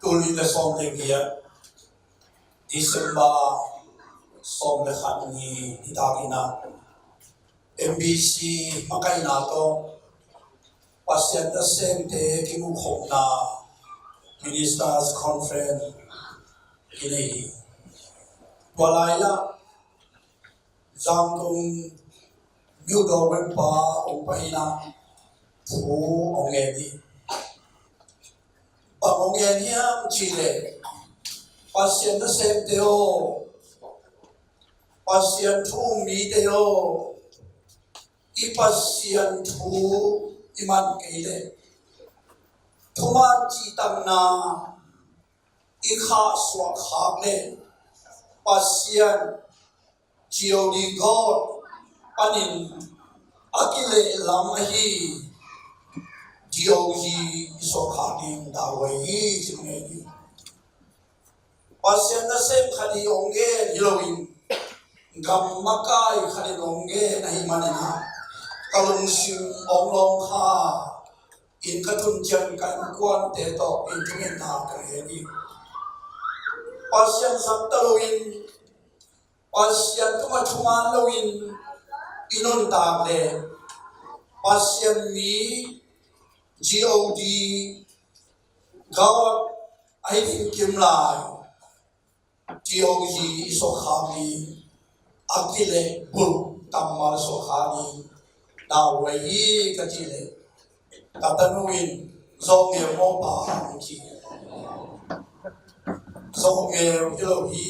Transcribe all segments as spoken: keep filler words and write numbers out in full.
Tul nih le sawm le giat, December sawm le khat ni hi takin ah, M B C makaihna tawh Pasian nasemte kimuhkhopna Ministers Conference kinei hi. Tua lai-ah Zangkong Myo Daw Wangpa hong pai in ah thu hong ngen hi. Bang hong ngen hiam cih leh, Pasian nasemte aw, Pasian thu um mite aw, i Pasian thu i man kei leh, thuman cihtakna i khahsuah khak leh, Pasian G O D God panin a kilehlam ahi D O G i suah khak ding dahhuai hi, ci ngen hi. Pasian nasem khat in hong ngen hi loin, gam makai khat in hong ngen ahih manin ah, ka lungsim hong lawng kha in, ka tun ciang ka innkuante tawh in thungetna ka ngen hi. Pasian zat ta loin, Pasian tungah thuman loin i nuntak leh, Pasian mi, G O D God ahi ding kim lai, D O G i suah khak ding, a kilehbulh kammal suah khak ding dahhuai hi, ka cih leh, ka tanu in, "Zawhngeu maw pa?" hong ci. Zawhngeu hi lo hi.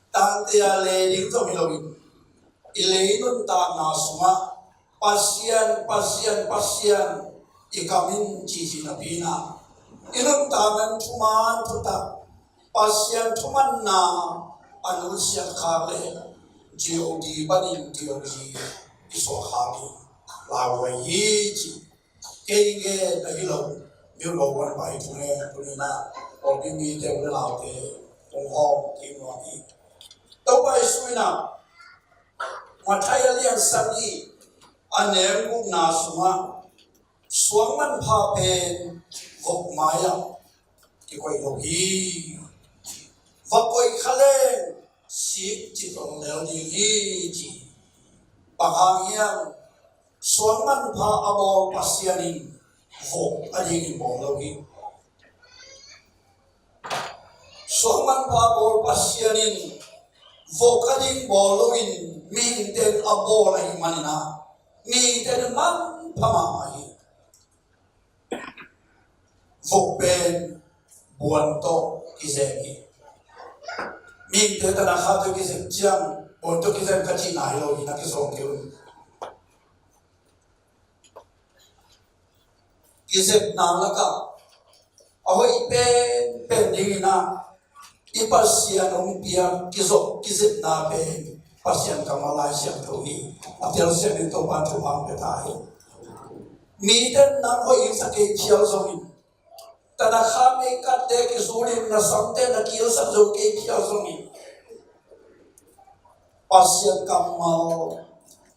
Tangte a le ding zong hi loin, i lei nuntakna sungah Pasian, Pasian, Pasian i kam in, ci ci napi-in ah, i nuntakna in thuman thutak, Pasian thumanna a nusiat khak leh, G O D panin D O G i suah khak ding lauhuai hi, ci. Kei ngen ahi lo, Myo Daw Wangpa i thungen tuni-in ah, pawlpi mite, u le naute, hong hawm kik nuam hi. Topa Jesuh in ah, Matthai a lian sagih, a neu gukna sungah, suang manpha pen vok mai-ah kikoih lo hi. Va koih kha leng sik cip lel ding hi, ci. Bang hang hiam? Suang manpha a bawl Pasian in vok a dingin bawl lo hi. Suang manpha a bawl Pasian in vok a ding bawl loin, mihingte in a bawl ahih manin ah, mihingte in manpha mahmah hi. Vok pen buan tawh kizem hi. Mihingte tanakha tawh kizem ciang, buan tawh kizem ka cihna hi lo hi, na kisawm kei un. Kizepna lakah a hoih penpen dingin ah, i Pasian hong piak kizop kizepna pen Pasian kammal, Lai Siangtho hi. A telsiam ding Topa'n thupha hong pia ta hen. Mite in nang hoih hilhsak kei phial zongin, tanakha meikatte kizulin na samte na kihilhsak zo kei phial zongin, Pasian kammal,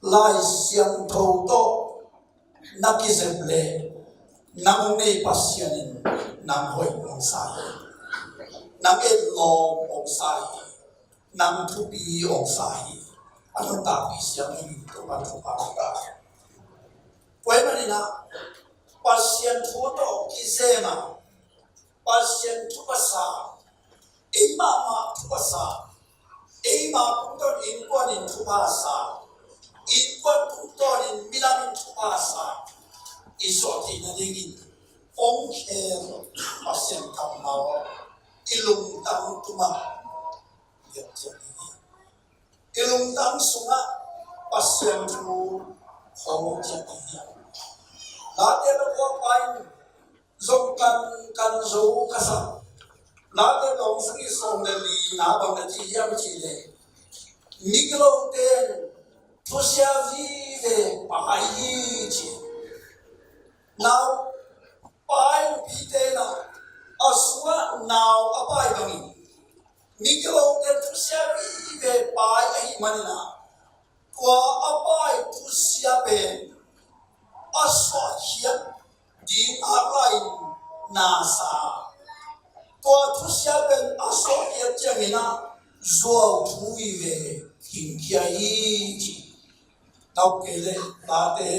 Lai Siangtho tawh na kizep leh, nang hong nei Pasian in nang hoih hong sa hi. Nang etlawm hong sa hi. Nang thupi hong sa hi. A nuntakpih siam in Topa'n thupha hong pia ta. Tua ahih manin ah, Pasian thu tawh kizem a, Pasian thupha sa, eimah mah thupha sa, eimah tungtawn innkuan in thupha sa, innkuan tungtawn in midang in thupha sa, i suah theih nadingin hong khel Pasian kammal i lungtang tungah lian ciat ding hi. I lungtang sungah Pasian thu hong ciat ding hi. Late lawmpa in zong kan, kan zo ka sa. Late lawmsang i sawm le lina bang na ci hiam cih leh, migilote in thusia vive pai hi, ci. Nau pai, nupite in ah a sungah nau a pai bangin, migilote in thusia vive pai ahih manin ah, tua a pai thusia pen a suahkhiat ding a pai na sa, thusia pen a suahkhiat ciangin ah zuau thu vive hingkhia hi ci. Tau kei le tate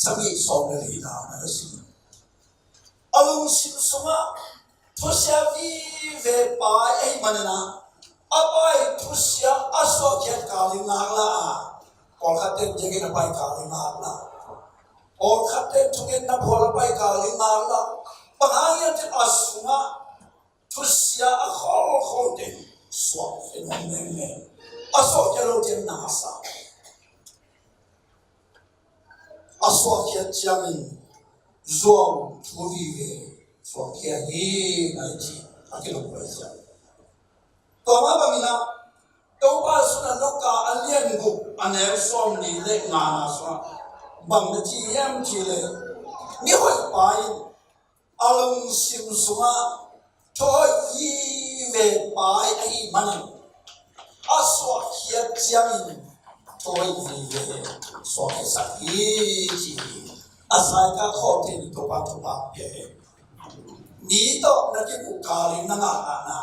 sagih sawm le lina na si. A lungsim sungah thusia vive pai ahih manin ah a pai thusia a suahkhiat kal in ngaklah a, pawlkhatte in ziakin a pai kal in ngaklah, pawlkhatte in thungetna phual a pai kal in ngaklah. Bang hang hiam cih a sungah thusia a kholkholte suahkhia nuam mengmeng. A suahkhia lote na sa. A suahkhiat ciangin zuau thu vive suahkhia hi na ci a kilawm pai ciang. Tua mah bangin ah Topa Jesuh in Luka a lian guk a neu sawmli le ngana sungah bang na ci hiam cih leh, mihoih pa in a lungsim sungah thuhoih vive pai ahih manin a suahkhiat ciangin thuhoih vive suahkhiatsak hi ci hi. A saika khawm thei ni Topa thupha pia hi. Mi tawh na kimuh kal in na ngaklah na,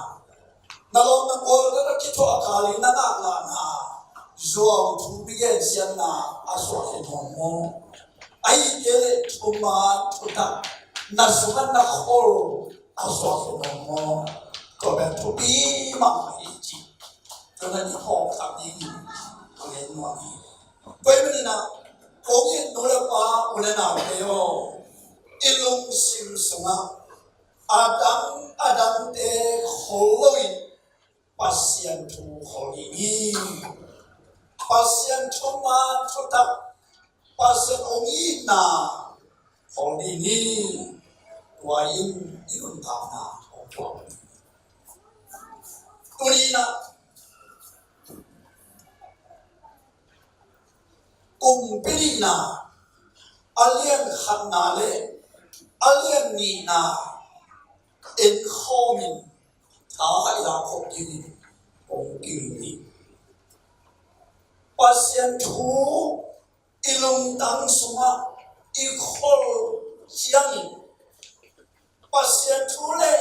na lawm na gual tawh na kithuah kal in na ngaklah na, zuau thu mi gensiatna a suahkhia nuam maw? Ahih kei leh thuman thutak na sungah na khol a suahkhia nuam maw? Tua pen thupi mahmah hi ci. Tua na i hawm tak dingin a ngen nuam hi. Tua ahih manin ah kong it nu le pa, u le naute aw, i lungsim sungah a dang a dangte khol loin Pasian thu khol ding hi. Pasian thuman thutak, Pasian hong itna khol ding hi. Tua in i nuntakna hong thuak. Tuni-in ah kumpi nihna a lian khatna le a lian nihna en khawmin tha i lak khop dingin kong kihilh hi. Pasian thu i lungtang sungah i khol ciangin, Pasian thu le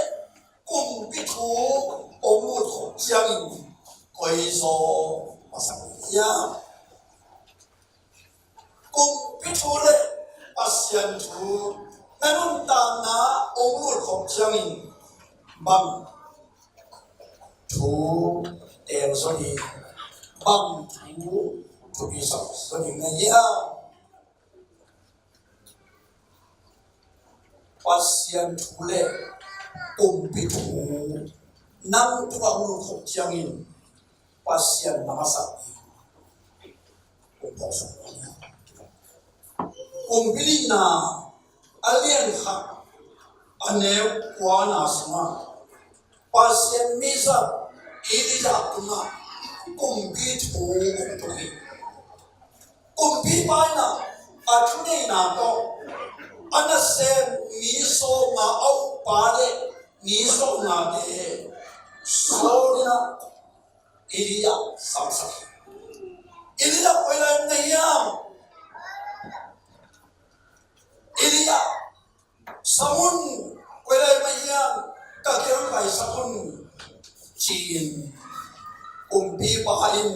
kumpi thu hong lut khop ciangin koi zaw masa hiam? Kumpi thu le Pasian thu na nuntakna hong lut khop ciangin bang thu teel zaw ding, bang thu thupi zaw ding na hiam? Pasian thu le kumpi thu nang tungah hong lut khop ciangin Pasian na masa ding. Kumpi nihna a lian khat a neu kuana sungah Pasian mizat Elijah tungah kumpi thu hong tung hi. Kumpipa in ah a thuneihna tawh a nasem mi sawmnga a ukpa le mi sawmngate sawl in ah Elijah samsak hi. Elijah koi lai na hiam? Elijah sam un, koi lai mah hiam, ka kiang paisak un, ci-in kumpipa in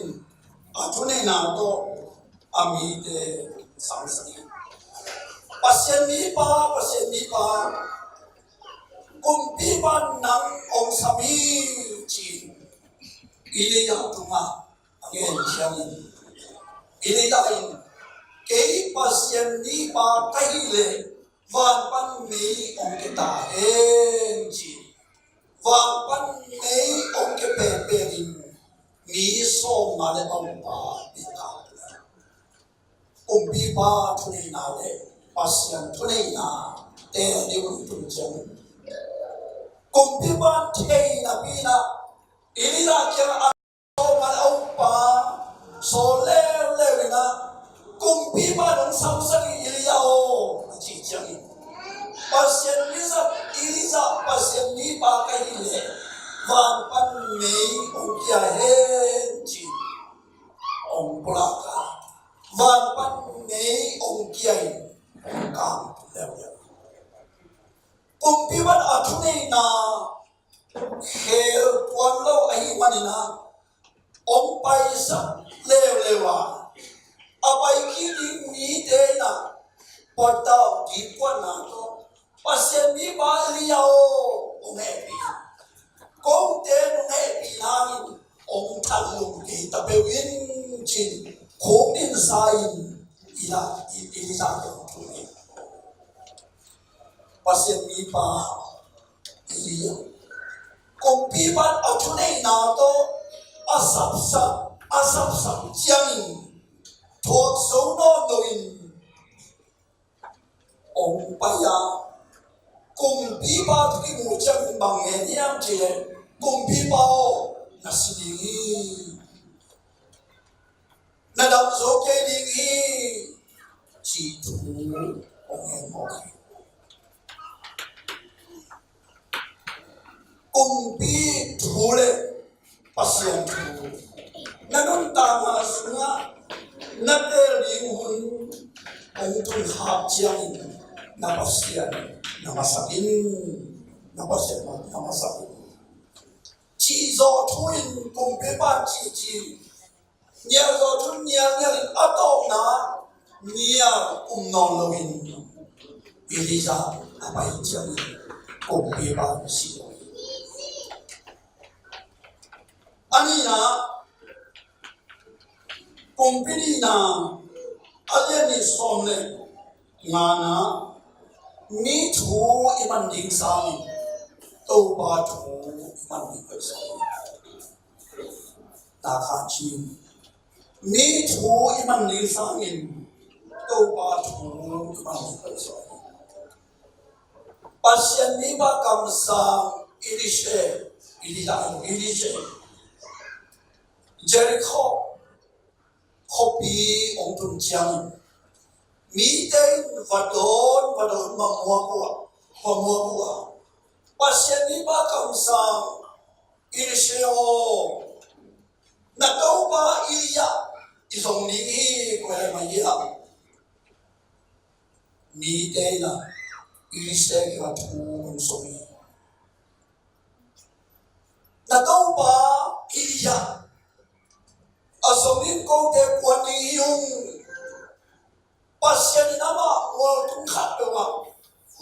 a thuneihna tawh a mite samsak hi. Pasian mipa, Pasian mipa, kumpipa in nang hong sam hi, ci-in Elijah tungah a ngen ciangin Elijah in, kei Pasian mipa ka hih leh van pan mei hong kia ta hen, ci. Van pan mei hong kia pekpek in mi sawmnga le a ukpa ding ka. Kumpipa thuneihna le Pasian thuneihna teel ding hong tun ciangin kumpipa in thei napi in ah Elijah kiangah a sawmnga le a ukpa sawl leuleu in ah, kumpipa in hong samsak hi, Elijah aw, a cih ciangin Pasian mizat Elijah, Pasian mipa ka hih leh van pan mei hong kia hen, ci-in hong pulak a, van pan mei hong kia in hong kang leuleu. Kumpipa in a thuneihna khel tuan lo ahih manin ah, hong paisak leuleu a, a pai kik ding mite in ah pautawh dipkuatna tawh, Pasian mipa Elijah aw, hong hehpih in. Kote nong hehpih nangin hong thalum kei ta peuh in, ci-in khukdinsa in Elijah, Elijah kiang hong tung hi. Pasian mipa Elijah, kumpipa in a thuneihna tawh a sapsak, a sapsak ciangin thuak zo nawn loin hong pai a, kumpipa thu kimu ciangin bang gen hiam cih leh, "Kumpipa aw, na si ding hi. Na dam zo kei ding hi," cih thu hong gen mawk hi. Kumpi thu le Pasian thu na nuntakna sungah na teel ding hun hong tun khak ciangin, na Pasian na masak in, na Pasian na masak in. Cih zawh thu in kumpipa in cihcih, nial zawh thu in nialnial in, a tawpna nial um nawn loin Elijah a pai ciangin kumpipa in si lo hi. A nihna, Kumpi Nihna a lian nih sawm le ngana, mi thu i man ding sangin Topa thu i man ding hoih zaw hi. Takhan cin, mi thu i man ding sangin Topa thu i man ding hoih zaw hi. Pasian mipa kamsang Elisha, Elisha, Elisha, Jericho khuapi hong tun ciangin mite in va dawn, va dawn, va muak uh a, va muak uh a, Pasian mipa kamsang Elisha aw, na topa Elijah i zong ding hi, koi lai mah hi a. Mite in a Elisha kiang thu hong sung hi. Na topa Elijah a zong ding kote kuan ding hi ung. Pasian in amah mual tung khat peuh ah,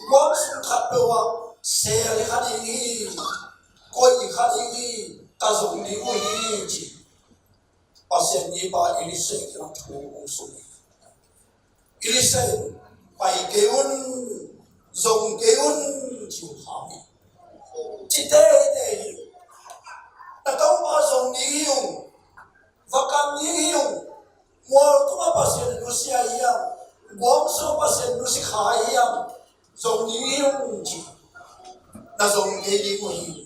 guam sung khat peuh ah seel kha ding hi, koih kha ding hi, ka zong ding uh hi, ci. Pasian mipa Elisha kiang thu hong sung hi. Elisha in, pai kei un, zong kei un, ci-in hong hal hi. Ci teitei hi. Na topa zong ding hi ung, va kam ding hi ung. Mual tungah Pasian in nusia hiam, guam sungah Pasian in nusia kha hiam, zong ding hi ung, ci. Na zong kei ding uh hi.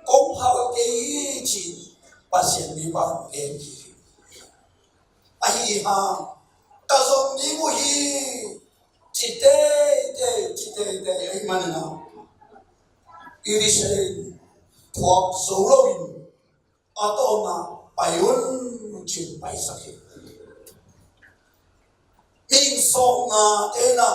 Kong phal kei hi, ci-in Pasian mipa in gen hi. Ahi hang, ka zong ding uh hi, ci teitei, ci teitei ahih manin a, Elisha in thuak zo loin a tawpna, pai un, ci-in paisak hi. Mihing sawmnga te in a,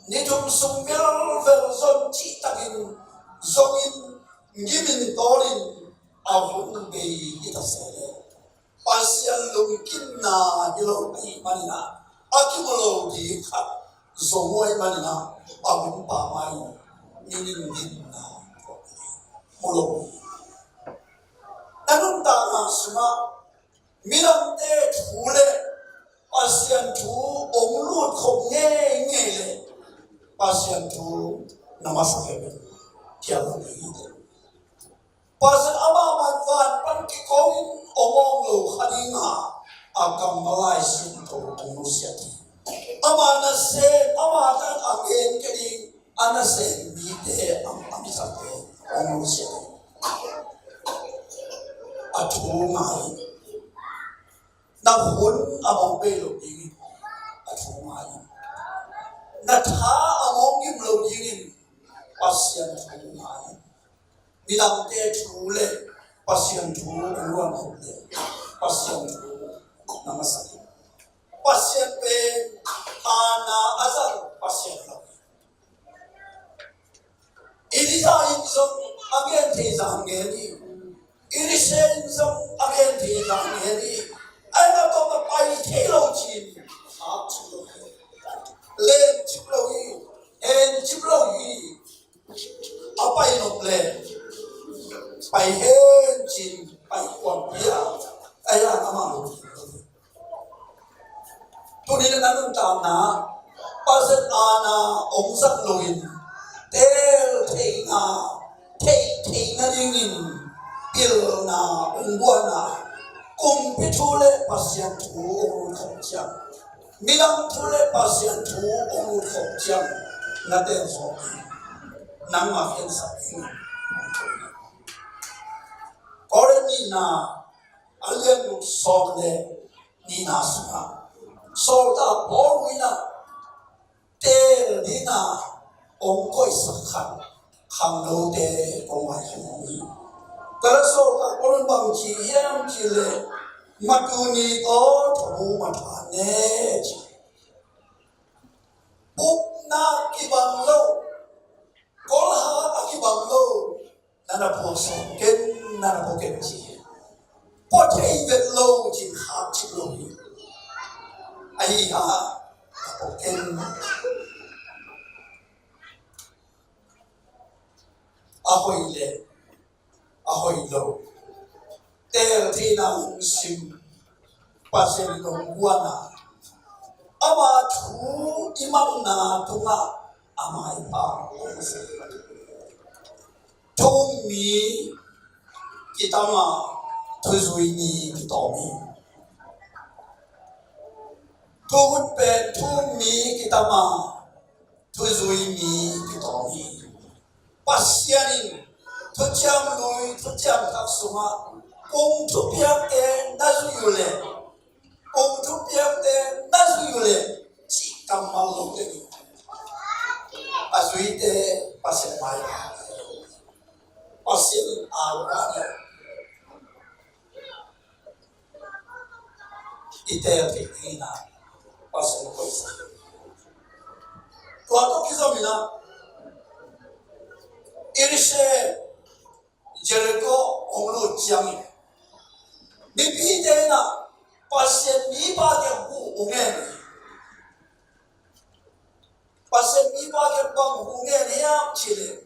ni thum sung velvel zong cihtakin zongin, gimin tawlin a hun bei hi ta se leh, Pasian lungkimna hi lo ahih manin a, a kimu lo ding khat zong uh ahih manin a, a hun pammaih in mihing gimna mu lo. Na nuntakna sungah midangte thu le Pasian thu hong lut khop ngeingei leh, Pasian thu na masak hi ve. Phial lo ding hi te. Pasian amah mah van pan kiko in hong awng lo kha ding a, a kammal Lai Siangtho hong nusiat hi. Amah nasem, amah tan a gen kei ding, a nasem mite, a, a misate hong nusiat hi. A thu ngai. Na hun a mong bei lo dingin a thu ngai in. Na tha a mong gim lo dingin Pasian thu ngai in. Midangte thu le Pasian thu a luan khop le Pasian thu na masak in. Pasian pen aana a zang Pasian lo. Elijah in zong a gen thei zah ngen hi. Elisha in zong a gen thei zah ngen hi. Ahi zongin a pai thei lo ci-in, a cih lo hi. Len cip lo hi. Hen cip lo hi. A pai nop leh pai hen ci-in pai kuampi a, ahi zongin amah lo. Tuni-in a nuntakna, Pasian aana hong zang loin, teel theihna, theih theihna dingin pilna hong guan a, kumpi thu le Pasian thu hong lut khawm ciang, midang thu le Pasian thu hong lut khawm ciang, na teel zawh hi. Nangmah khensat ding. Korin nihna, a lian sawm le nihna sungah, sawltak Paul in a teel dingin hong koihsak khat, khangnote kong maikhia nuam hi. Tua leh sawltak Paul in bang ci hiam cih leh, matu ni tawh thabu matha ne ci. Bukna kibang lo, kolhak a kibang lo, na na phuak sawm ken, na na phuak ken ci. Phuak thei vet lo ci-in khak cip lo hi. Ahi hang, na phuak ken. A hoih le a hoih lo, teel theihna lungsim Pasian in hong guan a, ama thu i manna tungah a maipha hong si. Thu-um mi kitam a, thuzui mi kitawm hi. Thu-um pen thu-um mi kitam a, thuzui mi kitawm hi. Pasian in thuciam lui, thuciam thak sungah kong thupiakte na zui uh leh, kong thupiakte na zui uh leh, cih kammal lo teng a zuite Pasian mai, Pasian a lo a i teel theih dingin Pasian koihsak. Tua tawh kizom in Elisha Jericho hong lut ciangin mipite in Pasian mipa kiang hong ngen. Pasian mipa kiang bang hong ngen hiam cih leh,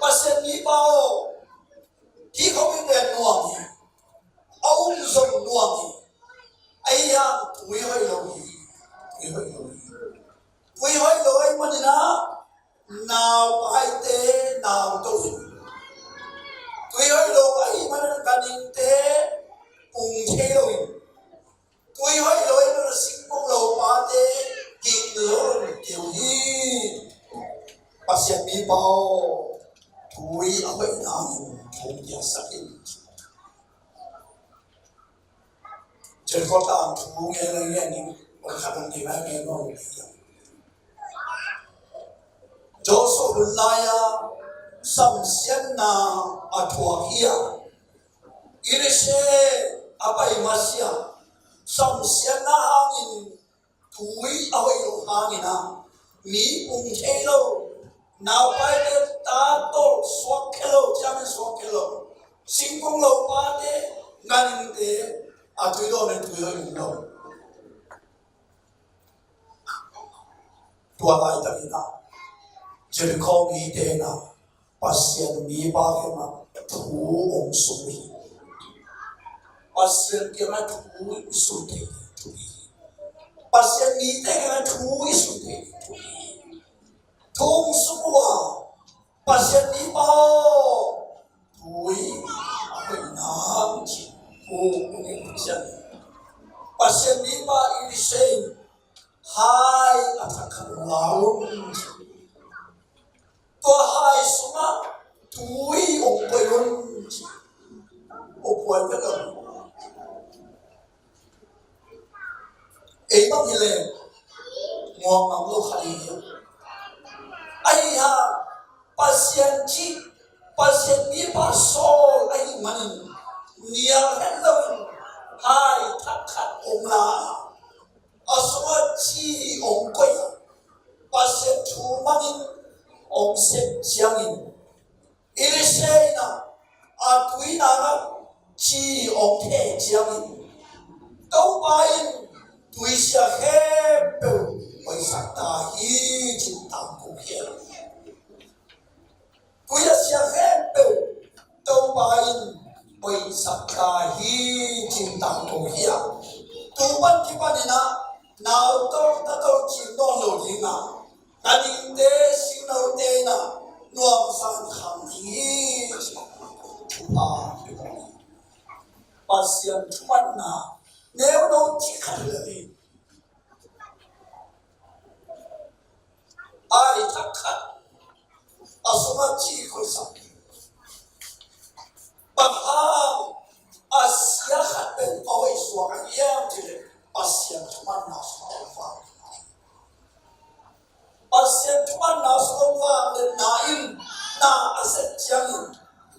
Pasian mipa aw, hih khuami pen nuam hi. A um zong nuam hi. Ahi hang tui hoih lo hi. Tui hoih lo hi. Tui hoih lo ahih manin naupaite nau to hi. Tui hoih lo ahih manin ganhingte pung thei lo hi. Tui hoih lo ahih manin singkung lopate ging lo keu hi. Pasian mipa aw, tui a hoih nangin thu piaksak in. Jericho tangthu ngen a ngen in, ol khat hong ti nai ngen hong ti. Joshua hun lai-a samsiatna a thuak hi a, Elisha a pai masiah samsiatna hangin tui a hoih loh hangin a, mi pung thei lo, naupaite ta tawh suak khia lo, ciangin suak khia lo, singkung lopate, ganhingte a tui dawn in tui hoih lo. Tua laitakin a, Jericho mite in a, Pasian mipa kiangah thu hong sut hi. Pasian kiangah thu i sut thei thu hi. Pasian mite kiangah thu i sut thei thu hi. Thu hong sut uh a, Pasian mipa aw, tui a hoih nang ci. Thu hong sut ciang, Pasian mipa Elisha in hai a thak khat hong la un ci. Tua hai sungah tui hong koih un ci. Hong koih vet lo. Ei bang hi leh muang ngam lo kha hi. Ahi hang Pasian cih, Pasian mipa sawl ahih manin nial het loin hai thak khat hong la a, a sungah ci hong koih a, Pasian thu mangin hong sep ciangin, Elisha in a, a tui nangah ci hong theh ciangin Topa in tuisia khempeuh hoihsak ta hi, cin tangko hi a. Tuisia khempeuh Topa in hoihsak ta hi, cin tangko hi a. Tu pan kipan in ah nau tawh ta tawh cin nawn lo ding a, na dingte singnote in ah nuamsa kham ding hi, ci. Thupha hi. Pasian thumanna neu no ci khat hi lo hi. Ai thak khat a sungah ci hoihsak. Bang hang a sia khat pen a hoih suak a hiam cih leh Pasian thumanna sungah a vang. Pasian thumanna sungah vang le na in na a sep ciangin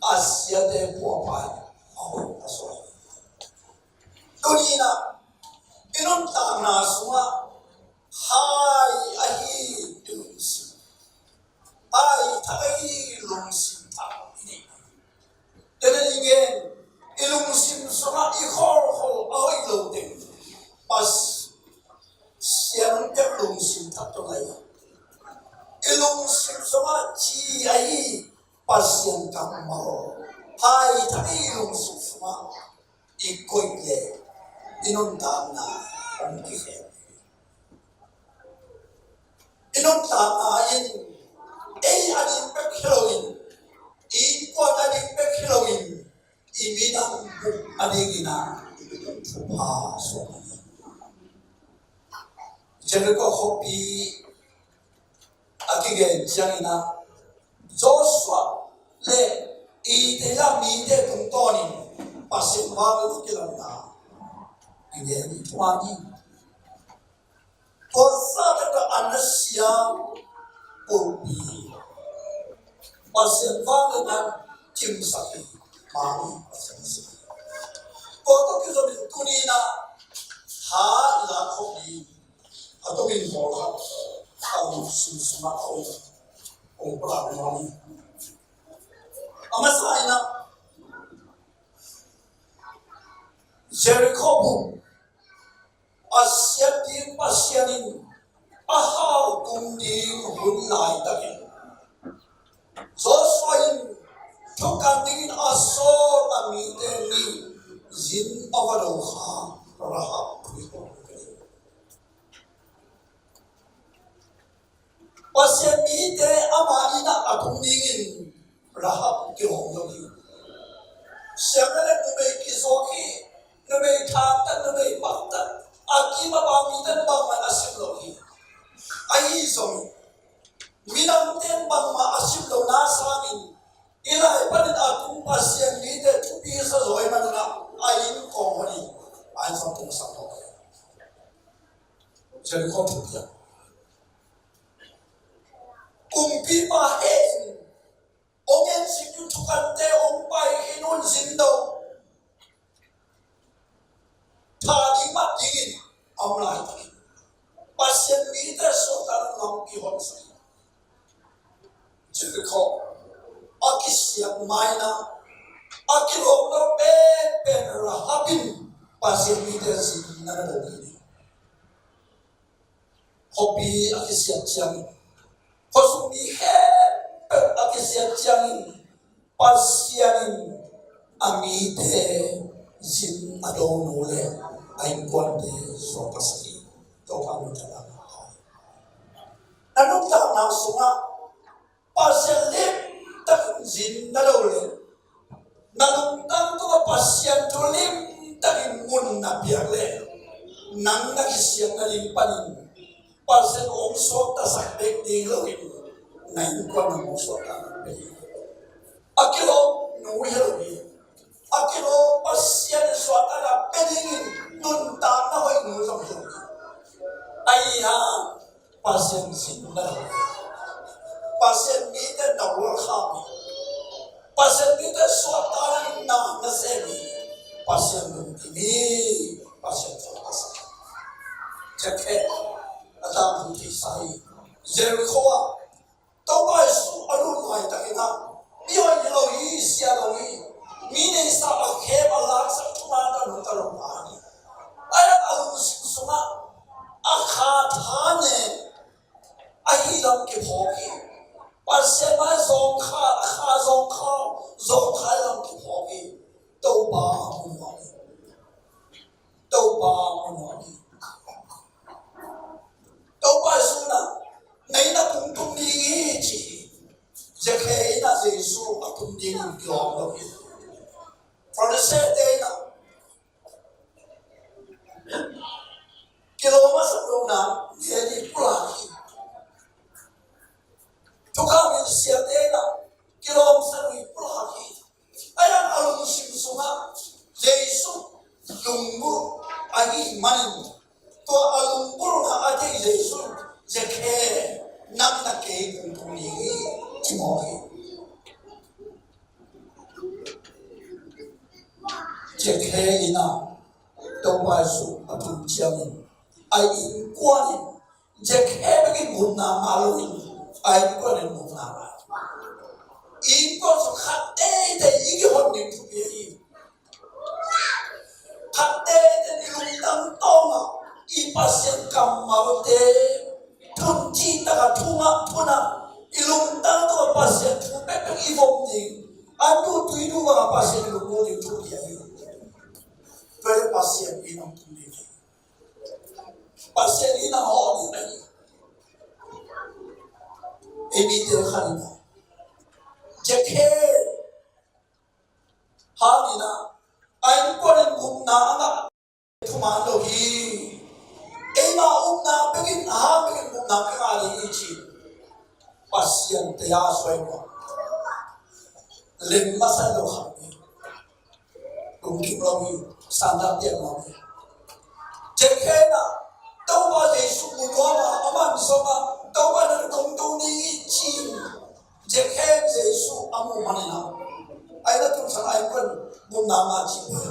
a siate puahpah in a hoih a suak. Tuni in ah i nuntakna sungah hai ahi i lungsim, hai thak ahi i lungsim thak i neih. Tena i gen, i lungsim sungah i kholkhol a hoih lo teng Pasian hong piak lungsim thak tawh lai. I lungsim sungah ci ahi Pasian kammal, hai thak i lungsim sungah i koih leh i nuntakna hong kikhen. I nuntakna in ei a ding bek hi loin, i innkuan a ding bek hi loin, i midang bup a dingin ah thupha suak hi. Jeriko khuapi a kigen ciangin ah Joshua le i teila mite tungtawnin Pasian vanglian a kilamna i gen i thuak hi. Tua zah bek a na siam pulpi Pasian vanglian a kimsak hi. Mah hi Pasian a si. Tua tawh kizom in tuni in ah ha i lak khop hi. A tawpin bawl khat a lungsim sungah a om, om pulak nuam hi. A masa in ah Jeriko bup a siat ding Pasian in a hau tung ding hun laitakin Joshua in thukan dingin a sawl a mite nih zin a va do kha Rahab khuikhawm hi. Pasian mite ama inn ah a tung dingin Rahab kihawm lo hi. Siangtho le numei kizuak hi, numei thangtat, numei paktat, a kim a pang mite bangmah a sim lo hi. Ahi zongin midangte bangmah a sim lo na sangin i lai panin a tung Pasian mite thupi sa zaw ahih manin ah a inn kong hon hi. A inn zong tung sak lo hi. Jeriko thupiak. Kumpipa heh in hong ensik in thukante hong pai khin un, zin do. Tha ding mat dingin a om laitakin Pasian mite suahtakna lampi hong sak hi. Jeriko a kisiat ma-in ah a kilawm lo penpen Rahab in Pasian mite zin na do hi. Khuapi a kisiat ciangin, khuasung mi khempeuh a kisiat ciangin, Pasian in a mite zin a do nu le a innkuante suakta sak hi. Topa min thang. Na nuntakna sungah Pasian limtakin zin na do leh, na lungtang tungah Pasian thu limtakin mun na piak leh, nang na kisiat nading panin Pasian hong suaktasak bek ding loin na innkuan hong suaktasak bek ding. A kilawm nu hi lo hi. A kilawm Pasian suaktasak bek dingin nuntakna hoih nu zong hi lo hi. Ahi hang Pasian zin na do. Pasian mite na welcome hi. Pasian mite suahtakna na sem hi. Pasian lungkim hi. Pasian suaktasak. Cek he a tam hong theisa hi. Jeriko ah Topa Jesu a lut laitakin ah, mi hoih hi lo hi, sia lo hi. Pasian mai zawng kha, kha zawng kha, zawng kha lam kiphawk hi. Topa mu nuam hi. Topa mu nuam hi. Topa Jesu in ah, na inn ah kong tum ding hi ci hi. Zakhe inn ah Jesu a tum ding in kilawm lo hi. Pharisee te in ah kilawm a sak lo na, Mary pulak hi. Thukham hilh siate in ah kilawm sak lo hi, pulak hi. Ahi zongin a lungsim sungah Jesu lunggulh ahih manin, tua a lunggulhna a thei Jesu in, Zakhe, nang in ah kei kong tum ding hi, ci mawk hi. Zakhe inn ah Topa Jesu a tum ciangin, a innkuan in Zakhe bekin gupna ngah loin, a innkuan in gupna ngah. Innkuan sung khat teitei i kihon ding thupi hi. Khat teitei i lungtang tawngah i Pasian kammalte thun cih takah, thu ngah, thu ngah, i lungtang tawh Pasian thu pekpek i vom ding, a nu tui nu bangah Pasian i lungmuang ding thupi hi. Tua hi Pasian inn ah tum ding hi. Pasian inn ah hawh ding hi. Ei mite khat in ah, Zakhe hangin ah, a innkuan in gupna a ngah, thuman lo hi. Eima upna bekin, a hang bekin gupna ka ngah ding hi ci. Pasian te a suai mawk. Lem masa lo khat hi. Lungkim lo hi, santak piak lo hi. Zakhe in ah Topa Jesu mu nuam a, aman sawm a, Topa, nang kong tum ding hi ci. Zakhe in Jesu a muh manin ah, a inn ah tumsak a, innkuan gupna ngah ci hi.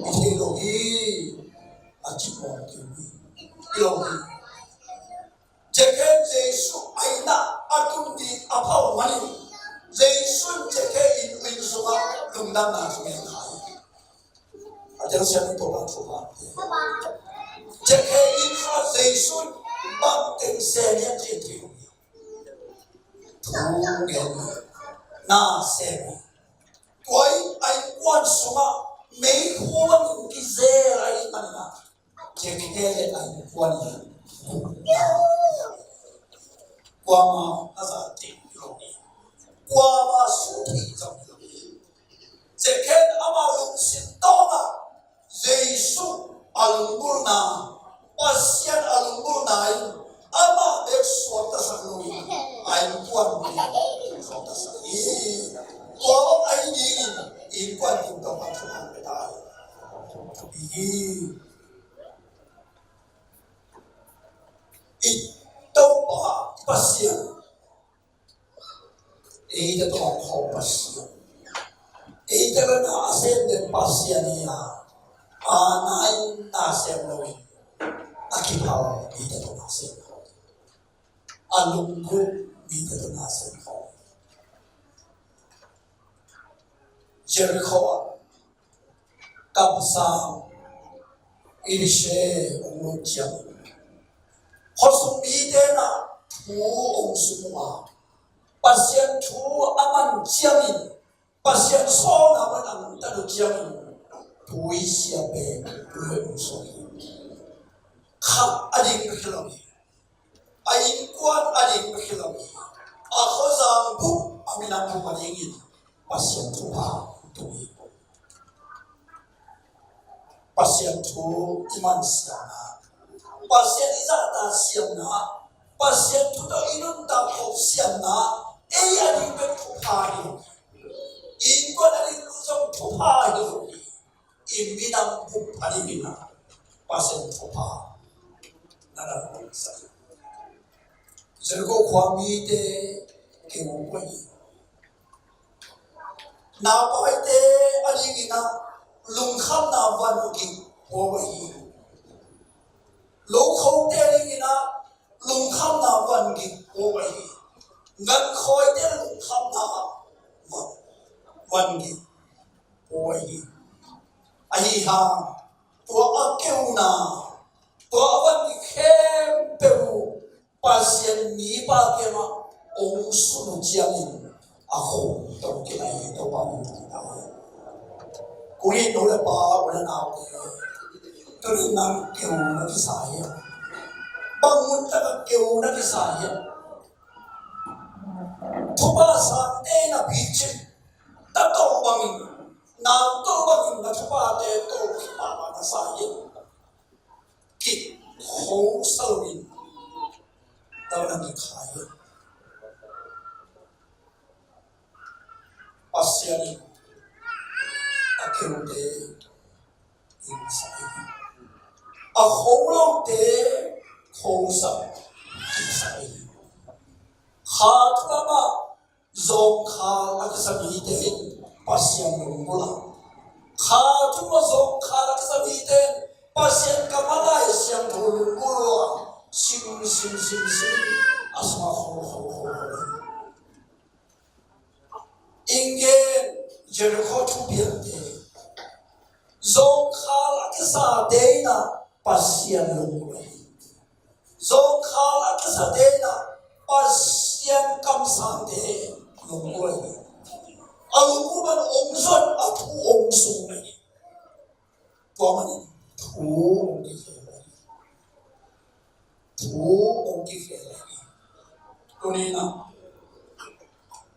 I thei lo hi, a ci mawk hi. I lo hi. Zakhe in Jesu a inn ah a tum ding a phawk manin, Jesu in Zakhe inn, inn sungah lungdamna thu gen kha hi. A telsiam in Topa thupha. Zakhe inn sungah Jesu in bang teng sem hiam cih thei lo hi. Thu gen hi. Na sem hi. Tua in a innkuan sungah meikhu bangin kizel ahih manin ah, Zakhe le a innkuan in kuamah a za thei lo hi. Kuamah su thei zang lo hi. Zakhe in amah lungsim tawngah Jesu a lunggulhna, Pasian a lunggulhna in amah bek suaktasak loin, a innkuan bek suaktasak hi. Tua bang ahi dingin innkuan tungtawn pan thupha pia ta hi. Hi. I Topa Pasian, eite tawh a khawm Pasian, eite bek na a sem den Pasian hi a, a na in na sem loin, a kiphal mite tawh na sem lo, a lunggulh mite tawh na sem lo. Jericho ah kamsang Elisha hong lut ciang, khuasung mite in ah thu hong sung uh a, Pasian thu a man ciangin, Pasian sawlna mun a nungta uh ciangin, tui sia pen tui hong sung hi. Khat a ding bek hi lo hi. A innkuan a ding bek hi lo hi. A khuazang bup, a minam bup a dingin Pasian thupha tung hi. Pasian thu i man siamna, Pasian i zahtak siamna, Pasian thu tawh i nuntak khop siamna, ei a ding bek thupha hi lo hi. Innkuan a ding zong thupha hi lo hi. I minam bup a dingin ah Pasian thupha na dang sak hi. Jericho khua mite keu uh hi. Naupangte a dingin ah lungkhamna van gik pua uh hi. Lokhote a dingin ah lungkhamna van gik pua uh hi. Gankhawite lungkhamna van, van gik pua uh hi. Ahi hang, tua a keuna, tua a van gik khempeuh uh Pasian mipa kiangah ong sun uh ciangin a khum tawh kinai hi. Topa min thang ta hen. Kong it nu le pa, u le naute, tuni nang keu na kisa hiam? Bang mun takah keu na kisa hiam? Thupha sangte na picin, ta tawh bangin, nau tawh bangin na thuphate tawh kipahpah na sa hiam? Kikhosa loin, tawh na kikhai hiam? Pasian in a keute ing sa hi. A kho lote khosa ing sa hi. Kha thu lamah zawngkhal a kisa mite in Pasian lunggulh a, kha thu lamah zawngkhal a kisa mite in Pasian kammal Lai Siangtho lunggulh a, sim, sim, sim, sim, a sungah khol, khol, khol, khol. Ingen Jericho thupiakte, zawngkhal a kisate in ah Pasian lunggulh hi. Zawngkhal a kisate in ah Pasian kamsangte lunggulh hi. A lunggulh man ong zuan, a thu ong sung hi. Tua manin thu ong kikhel hi. Thu ong kikhel hi. Tuni-in ah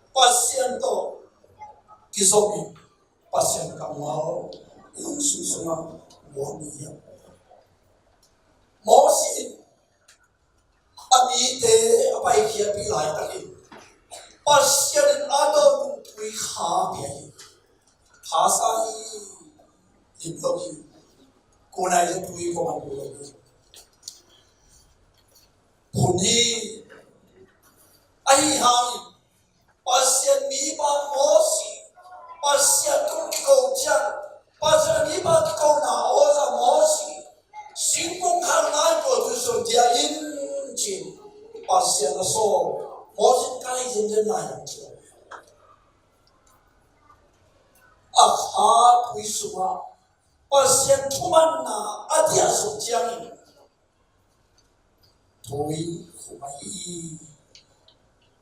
Pasian tawh kizom in Pasian kammal i lungsim sungah buang ni hiam? Moses in a mite a paikhiatpih laitakin Pasian in a dawn nung tui kha pia hi. Kha sa hi. Lim lo hi. Kunai le tui kong an lo hi. Phun hi. Ahi hangin Pasian mipa Moses, Pasian tung kiko ciang, Pasian mipa kikona aw za Moses, singkung khat ngai tua tuisun dia in ci-in Pasian a sawl. Moses kai zenzen lai ang ci. A kha tui sungah Pasian thumanna a diah suk ciangin tui khum ahi.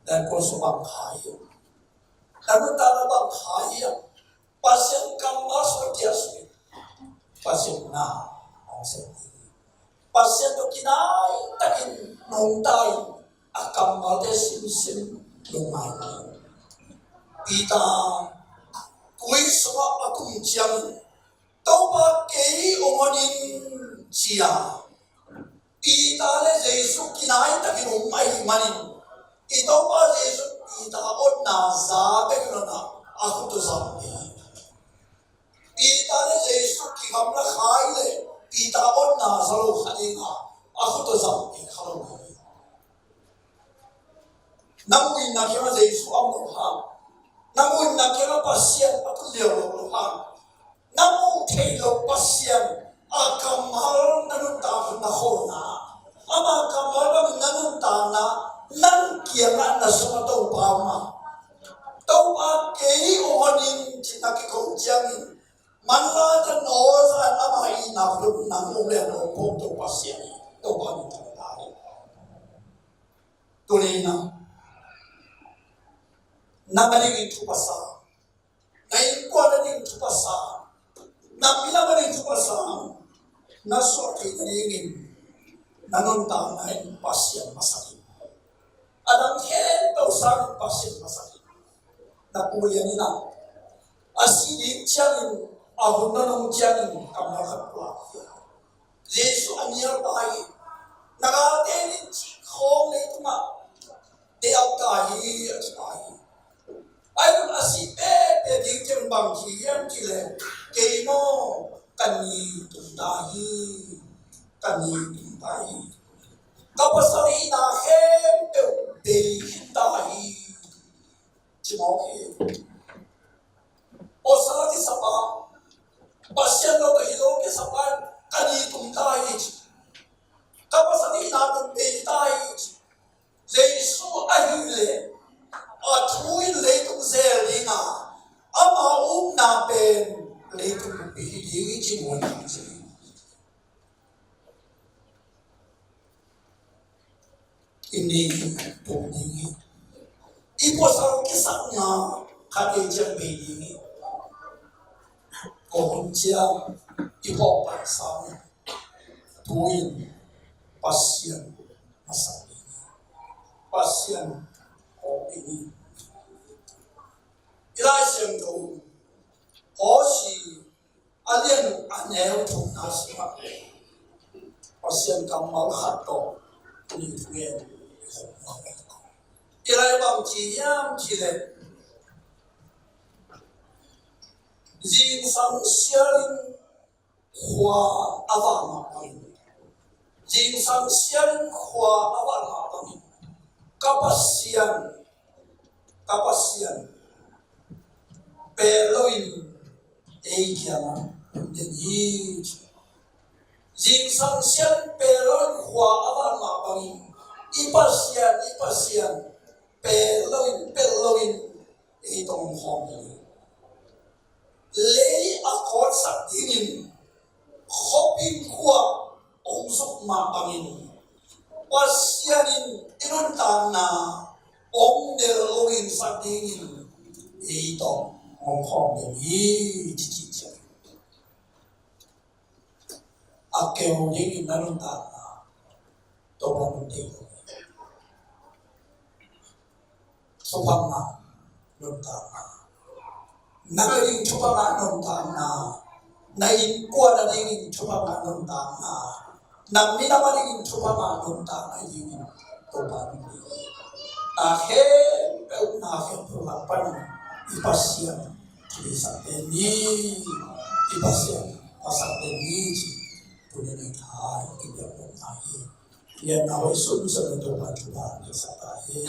Dan kua sung bang kha hiam? Dan kua sung bang kha hiam? Pasian kammal sung diah suk in Pasian na hong sem hi. Pasian tawh kinai takin nungta in a kammalte simsim lungmai hi. Peter tui sungah a tung ciangin Topa kei hong hon in ci a, Peter le Jesu kinai takin om ahih manin i Topa Jesu Peter otna za bek in a khut tawh zam hi. Peter le Jesu kigamla kha leh Peter otna za lo kha ding a, a khut tawh zam kha lo hi. Na muhna kiangah Jesu om lo hang, na muhna kiangah Pasian a tun liau lo lo hang, na muh theih loh Pasian a kammal na nuntak na khawlna, ama kammal bangin na nuntakna, nang kiangah na sungah Topa om a, Topa kei hong hon in ci-in na kiko ciangin, manlate nawlzan ama itna khut nang hong lian hong phawk Topa Pasian hi. Topa min thang ta hi. Tuni-in ah nang a dingin thupha sang, na innkuan a dingin thupha sang, na minam a dingin thupha sang, na suah theih nadingin na nuntakna in Pasian masak in, a dang khempeuh sangin Pasian masak in. Na pu Lian in ah a sih ding ciangin, a hun a nung ciangin kammal khat pulak hi. Jesu a nial ta hi. Na galte in cih khawng leitungah deih ta hi, a ci ta hi. Ahi zongin a sih pehpeh ding ciang bang ci hiam cih leh, kei maw, ka ni tum ta hi, ka ni tum ta hi. Ka pasal hihna khempeuh bei ta hi, ci mawk hi. Pasal a kisap a, Pasian lo ka hi lo kisap a, ka ni tum ta hi ci. Ka pasal hihna pen bei ta hi ci. Jesu ahih leh a thu in leitung zel ding a, ama upna pen leitung buppi hi ding hi ci muan ding ci. I ni tum ding hi. Pasal kisakna khat ei ciang bei ding hi. Kong hun ciang i phawk pan sang tu-in Pasian masak ding hi. Pasian phawk ding hi. I Lai Siangtho Hosea a lian a neu thumna sungah Pasian kammal khat tawh tuni thungen. I lai bang ci hiam cih leh, zingsang sialin khua a vak mah bangin, zingsang sialin khua a vak mah bangin, ka Pasian, ka Pasian pel loin ei kiangah om den hi. Zingsang sialin pel loin khua a vak mah bangin, i Pasian, i Pasian pel loin, pel loin ei tawh om khawm hi. Lei a kawtsak dingin khuapin khua hong zuk mah bangin, Pasian in i nuntakna hong nel hong insak dingin ei tawh om khawm den hi, ci ci ciang a keu dingin na nuntakna Topa nung ding. Thupha ngah nuntakna, na ka ding thupha ngah nuntakna, na innkuan a dingin thupha ngah nuntakna, na minam a dingin thupha ngah nuntakna dingin Topa nung ding. Na khempeuh, na khempeuh lak panin i Pasian theisak den ni, i Pasian masak den ni ci tuni nitak i biak nopna hi. Lianna hoih sunsun le Topa thupha ngah sak ta hi.